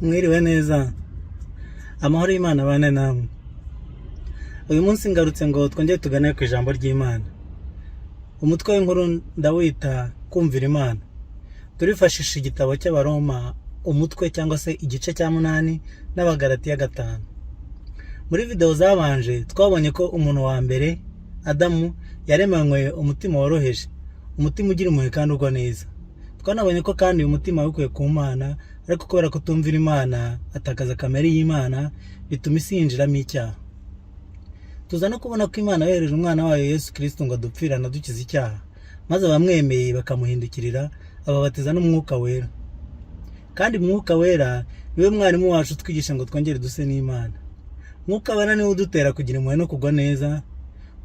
Mwiriwe neza, amahoro y'Imana abane namwe. Uyu munsi ngarutse ngo twongere tugane ku ijambo ry'Imana. Umutwe w'inkuru ndawita "Kumvira Imana". Turifashisha igitabo cy'Abaroma, umutwe cyangwa se igice cya 8, n'Abagalatiya 5. Muri videwo zabanje twabonye ko umuntu wa mbere, Adamu, yaremanywe umutima woroheje, umutima ugira impuhwe kandi ugwa neza. Twanabonye ko kandi uyu mutima wawukuye ku Mana, ariko kubera kutumvira Imana atakaza kamere y'Imana, bituma isi yinjiramo icyaha. Tuza no kubona ko Imana yohereje umwana wayo Yesu Kristo ngo adupfire anadukize icyaha, maze abamwemeye bakamuhindukirira ababatiza n'Umwuka Wera. Kandi Mwuka Wera niwe mwarimu wacu utwigisha ngo twongere duse n'Imana. Mwuka Wera niwe udutera kugira impuhwe no kugwa neza,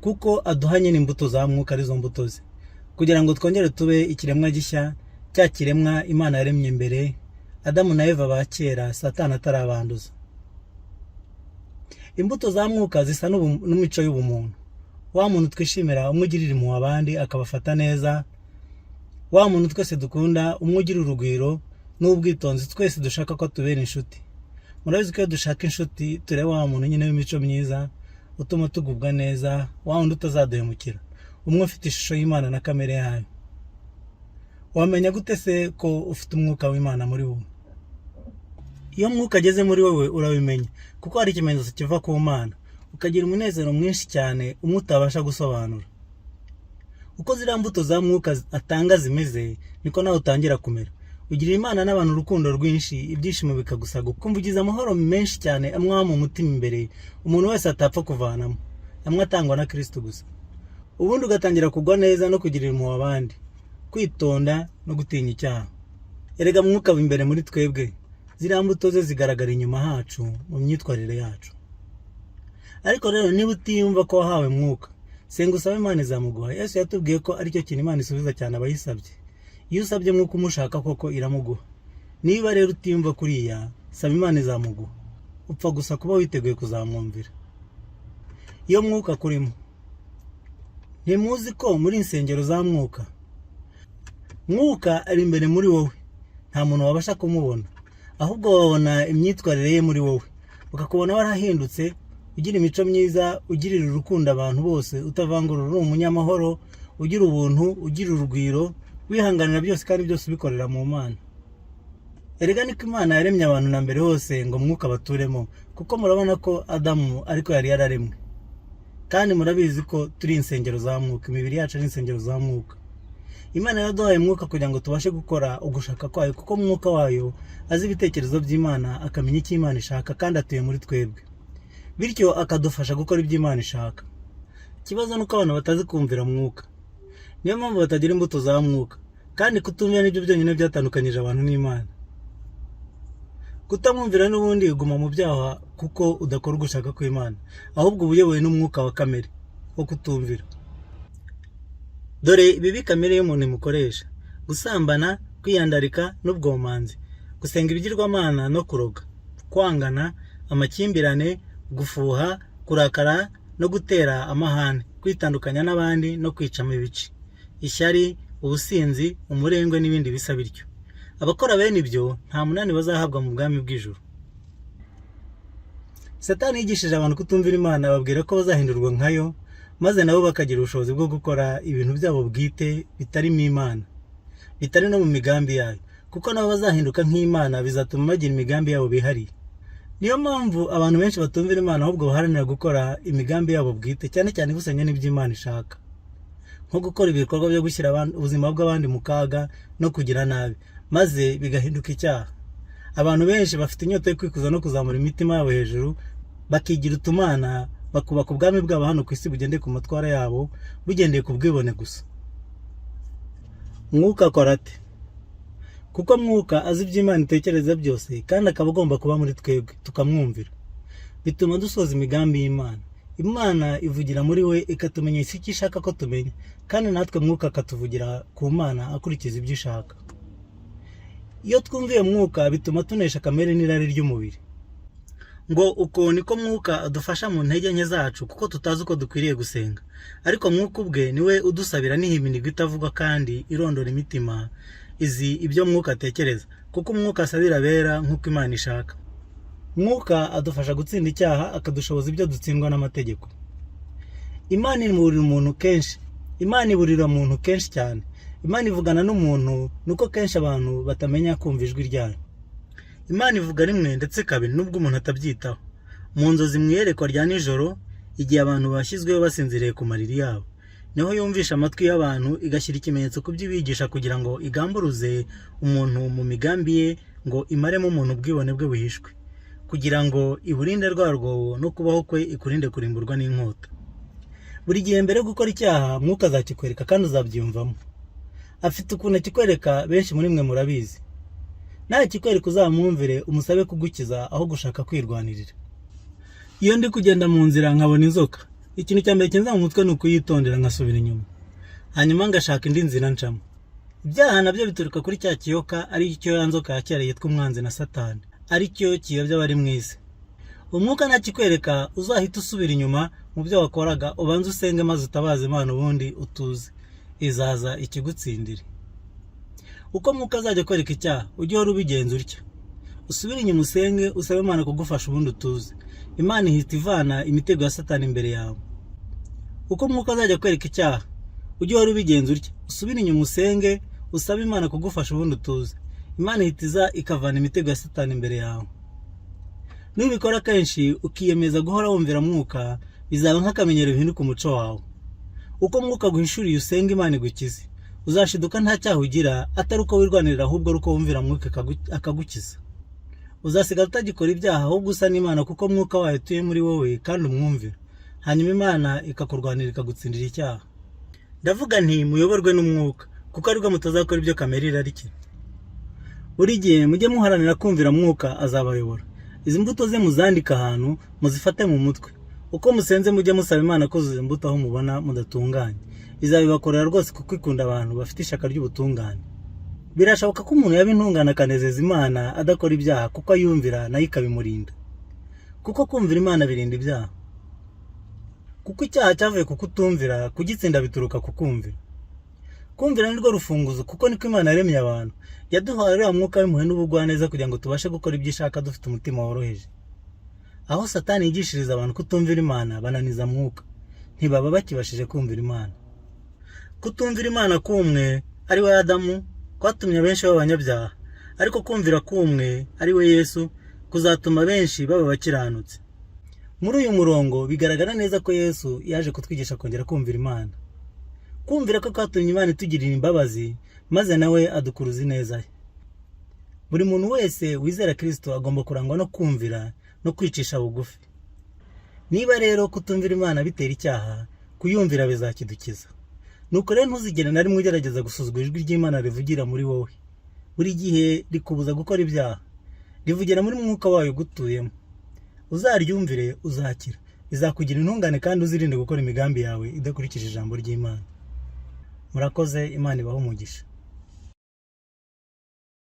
kuko aduha nyine imbuto za Mwuka, arizo mbuto ze, kugira ngo twongere tube ikiremwa gishya, cya kiremwa Imana yaremye mbere, Adamu na Eva ba kera, Satani atarabanduza. Imbuto za Mwuka zisa n'imico y'ubumuntu. Wa muntu twishimira, umwe ugirira impuhwe abandi akabafata neza, wa muntu twese dukunda, umwe ugira urugwiro n'ubwitonzi, twese dushaka ko atubera inshuti. Murabizi ko iyo dushaka inshuti tureba wa muntu nyine w'imico myiza, utuma tugubwa neza, wa wundi utazaduhemukira, umwe ufite ishusho y'Imana na kamere yayo. Wamenya gute se ko ufite Umwuka w'Imana muri wowe? Iyo Mwuka ageze muri wowe urabimenya, kuko hari ikimenyetso kiva ku Mana, ukagira umunezero mwinshi cyane, umwe utabasha gusobanura. Uko ziriya mbuto za Mwuka atanga zimeze, niko nawe utangira kumera. Ugirira Imana n'abantu urukundo rwinshi, ibyishimo bikagusaga, ukumva ugize amahoro menshi cyane, amwe aba mu mutima imbere umuntu wese atapfa kuvanamo, amwe atangwa na Kristo gusa. Ubundi ugatangira kugwa neza no kugirira impuhwe abandi, kwitonda no gutinya icyaha. Erega Mwuka aba imbere muri twebwe, ziriya mbuto ze zigaragara inyuma hacu mu myitwarire yacu. Ariko rero niba utiyumva ko wahawe Mwuka, senga usabe, Imana izamuguha. Yesu yatubwiye ko aricyo kintu Imana isubiza cyane abayisabye. Iyo usabye Mwuka umushaka koko, iramuguha. Niba rero utiyumva kuriya, saba, Imana izamuguha. Upfa gusa kuba witeguye kuzamwumvira. Iyo Mwuka akurimo, ntimuzi ko muri insengero za Mwuka? Mwuka ari imbere muri wowe, nta muntu wabasha kumubona, ahubwo babona imyitwarire ye muri wowe, bakakubona warahindutse, ugira imico myiza, ugirira urukundo abantu bose, utavangura, uri umunyamahoro, ugira ubuntu, ugira urugwiro, wihanganira byose, kandi byose ubikorera mu Mana. Erega niko Imana yaremye abantu na mbere hose, ngo Mwuka baturemo, kuko murabona ko Adamu ariko yari yararemwe. Kandi murabizi ko turi insengero za Mwuka, imibiri yacu ari insengero za Mwuka. Imana yaduhaye Mwuka kugira ngo tubashe gukora ugushaka kwayo, kuko Mwuka wayo azi ibitekerezo by'Imana, akamenya icyo Imana ishaka, kandi atuye muri twebwe, bityo akadufasha gukora ibyo Imana ishaka. Ikibazo ni uko abantu batazi kumvira Mwuka, niyo mpamvu batagira imbuto za Mwuka. Kandi kutumvira nibyo byonyine byatandukanyije abantu n'Imana. Kutamwumvira n'ubundi uguma mu byaha, kuko udakora ugushaka kw'Imana, ahubwo uba uyobowe n'umwuka wa kamere wo kutumvira. Dore ibibi kamere y'umuntu imukoresha: gusambana, kwiyandarika n'ubwomanzi, gusenga ibigirwamana no kuroga, kwangana, amakimbirane, gufuha, kurakara no gutera amahane, kwitandukanya n'abandi no kwicamo ibice, ishyari, ubusinzi, umurengwe n'ibindi bisa bityo. Abakora bene ibyo nta munani bazahabwa mu bwami bw'ijuru. Satani yigishije abantu kutumvira Imana, ababwira ko bazahindurwa nkayo, maze nabo bakagira ubushobozi bwo gukora ibintu byabo bwite bitarimo Imana, bitari no mu migambi yayo. Kuko nabo bazahinduka nk'Imana, bizatuma bagira imigambi yabo bihariye. Niyo mpamvu abantu benshi batumvira Imana, ahubwo baharanira gukora imigambi yabo bwite, cyane cyane ibusanya n'ibyo Imana ishaka, nko gukora ibikorwa byo gushyira ubuzima bw'abandi mu kaga no kugira nabi, maze bigahinduka icyaha. Abantu benshi bafite inyota yo kwikuza no kuzamura imitima yabo hejuru, bakigira utumana, bakubaka ubwami bwabo hano ku isi bugendeye ku matwara yabo, bugendeye ku bwibone gusa. Mwuka akora ate? Kuko Mwuka azi ibyo Imana itekereza byose, kandi akaba agomba kuba muri twebwe tukamwumvira, bituma dusoza imigambi y'Imana. Imana ivugira muri we, ikatumenyesha icyo ishaka ko tumenya, kandi natwe Mwuka akatuvugira ku Mana akurikiza ibyo ishaka. Iyo twumviye Mwuka, bituma tunesha kamere n'irari ry'umubiri. Ngo uko niko Mwuka adufasha mu ntege nke zacu, kuko tutazi uko dukwiriye gusenga, ariko Mwuka ubwe niwe udusabira n'ihiminirwa itavugwa kandi irondora imitima. Izi ibyo Mwuka atekereza, kuko Umwuka asabira abera nk'uko Imana ishaka. Mwuka adufasha gutsinda icyaha, akadushoboza ibyo dutsindwa n'amategeko. Imana iburira umuntu kenshi. Imana iburira umuntu kenshi cyane. Imana ivugana n'umuntu, nuko kenshi abantu batamenya kumva ijwi ryayo. Imana ivuga rimwe ndetse kabiri, nubwo umuntu atabyitaho. Mu nzozi, mu iyerekwa rya nijoro, igihe abantu bashyizweho basinziriye ku mariri yabo, niho yumvisha amatwi y'abantu, igashyira ikimenyetso ku byo ibigisha, kugira ngo igamburuze umuntu mu migambi ye, ngo imaremo umuntu ubwibone bwe buhishwe, kugira ngo iburinde rwa rwobo no kubaho kwe, ikurinde kurimburwa n'inkota. Buri gihe mbere yo gukora icyaha, Mwuka azakikwereka kandi uzabyiyumvamo. Afite ukuntu akikwereka, benshi muri mwe murabizi. Nakikwereka uzamwumvire, umusabe kugukiza aho gushaka kwirwanirira. Iyo ndi kugenda mu nzira nkabona inzoka, ikintu cya mbere kinza mu mutwe ni ukuyitondera, nkasubira inyuma, hanyuma ngashaka indi nzira ncamo. Ibyaha nabyo bituruka kuri cya kiyoka, ari cyo ya nzoka ya kera yitwa umwanzi na Satani, ari cyo kiyobya abari mu isi. Umwuka nakikwereka, uzahita usubira inyuma mu byo wakoraga, ubanze usenge maze utabaze Imana, ubundi utuze, izaza ikigutsindire. Uko Mwuka azajya kwereka icyaha, ujye uhora ubigenza utya: usubire inyuma, usenge, usabe Imana kugufasha, ubundi utuze. Imana ihita ivana imitego ya Satani imbere yawe. Uko Mwuka azajya kwereka icyaha, ujye uhora ubigenza utya: usubire inyuma, usenge, usabe Imana kugufasha, ubundi utuze. Imana ihita iza ikavana imitego ya Satani imbere yawe. Nubikora kenshi, ukiyemeza guhora wumvira Mwuka, bizaba nk'akamenyero, bihinduka umuco wawe. Uko Mwuka aguhishuriye, usenga Imana igukize. Uzashiduka nta cyaha ugira, atari uko wirwanirira, ahubwo ari uko wumvira Mwuka akagukiza. Uzasigara utagikora ibyaha, ahubwo usa n'Imana, kuko Mwuka wayo utuye muri wowe kandi umwumvira, hanyuma Imana ikakurwanira, ikagutsindira icyaha. Ndavuga nti: muyoborwe n'Umwuka, kuko aribwo mutazakora ibyo kamere irarikira. Buri gihe mujye muharanira kumvira Mwuka, azabayobora. Izi mbuto ze muzandike ahantu, muzifate mu mutwe. Uko musenze, mujye musaba Imana kuzuza imbuto aho mubona mudatunganye. Izabibakorera rwose, kuko ikunda abantu bafite ishyaka ry'ubutungane. Birashoboka ko umuntu yaba intungane akanezeza Imana adakora ibyaha, kuko ayumvira, nayo ikabimurinda, kuko kumvira Imana birinda ibyaha. Kuko icyaha cyavuye ku kutumvira, kugitsinda bituruka ku kumvira. Kumvira ni rwo rufunguzo, kuko niko Imana yaremye abantu. Yaduhaye uriya mwuka w'impuhwe n'ubugwaneza kugira ngo tubashe gukora ibyo ishaka dufite umutima woroheje. Aho Satani yigishiriza abantu kutumvira Imana, bananiza Mwuka, ntibaba bakibashije kumvira Imana. Kutumvira Imana k'umwe, ari we Adamu, kwatumye benshi baba abanyabyaha, ariko kumvira k'umwe, ari we Yesu, kuzatuma benshi baba abakiranutsi. Muri uyu murongo bigaragara neza ko Yesu yaje kutwigisha kongera kumvira Imana. Kumvira ko kwatumye Imana itugirira imbabazi, maze nawe adukuruza ineza ye. Buri muntu wese wizera Kirisito agomba kurangwa no kumvira no kwicisha bugufi. Niba rero kutumvira Imana bitera icyaha, kuyumvira bizakidukiza. Nuko rero ntuzigere na rimwe ugerageza gusuzugura ijwi ry'Imana rivugira muri wowe. Buri gihe rikubuza gukora ibyaha, rivugira muri Mwuka wayo ugutuyemo. Uzaryumvire, uzakira, izakugira intungane, kandi uzirinde gukora imigambi yawe idakurikije ijambo ry'Imana. Murakoze, Imana ibahe umugisha.